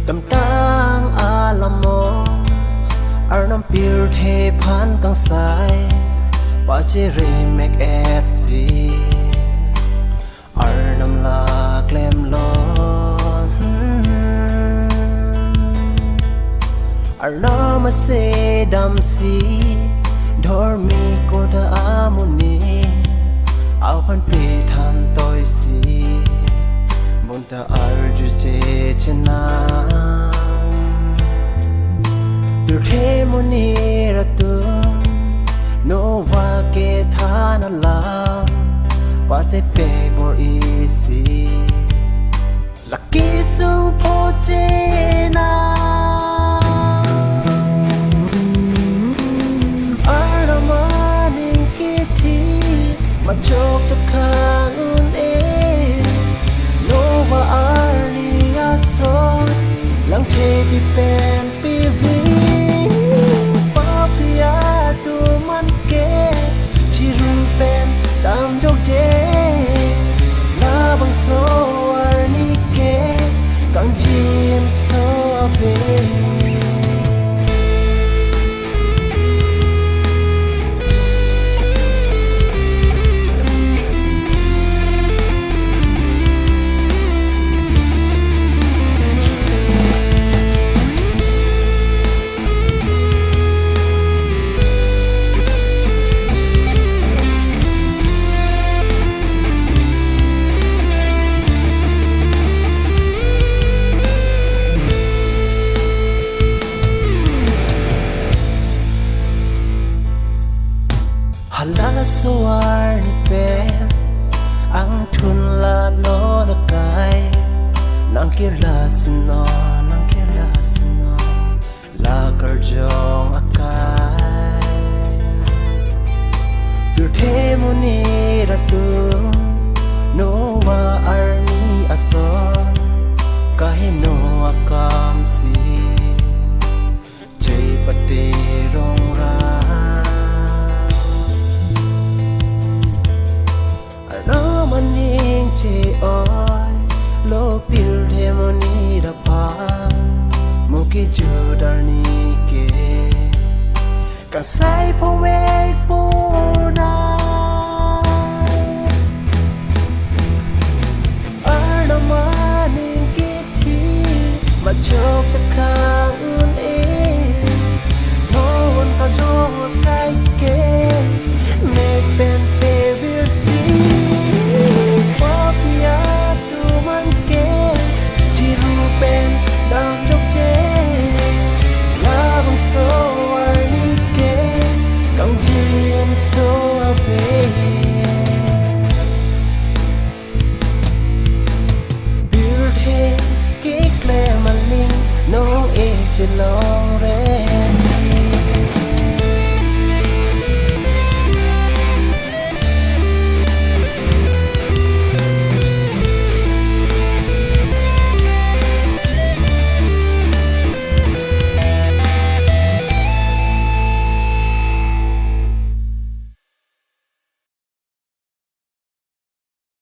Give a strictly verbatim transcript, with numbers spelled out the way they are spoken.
Damtang alam mo, Arnam pirthe aphan kangsai pachiri mek-etsi, Arnam la klemlo. Hmm. Arnam ase damsi, dormi koda amonit aphan pethan toisi, bonta arjuje chenam. Pirthe monit atum Noah kethan alam patepe bor-isi, la kesung pho chenam. Arnam aning kethe majok ta khang un-e, Noah arni ason langthepi pen piving. Papi atum an ke chiru pen damjokje, labangso arni ke kangjinso ave. Hala so arni pen angthun la lo lakai, nangkirla sino, nangkirla sino, la karjong akai. Pirthe monit atum Noah arni ason kaheno akamsi chepate rong ra. Arnam aning che-oilo pirthe monit aphan, mo kejut arni ke kangsai phovek pona. Arnam aning kethe majok ta khang un-e, non kajong akai ke mek pen pevirsi. Papi atum an ke chiru pen damjokje, labangso arni ke kangjinso ave. Pirthe keklem aling nong-e chelong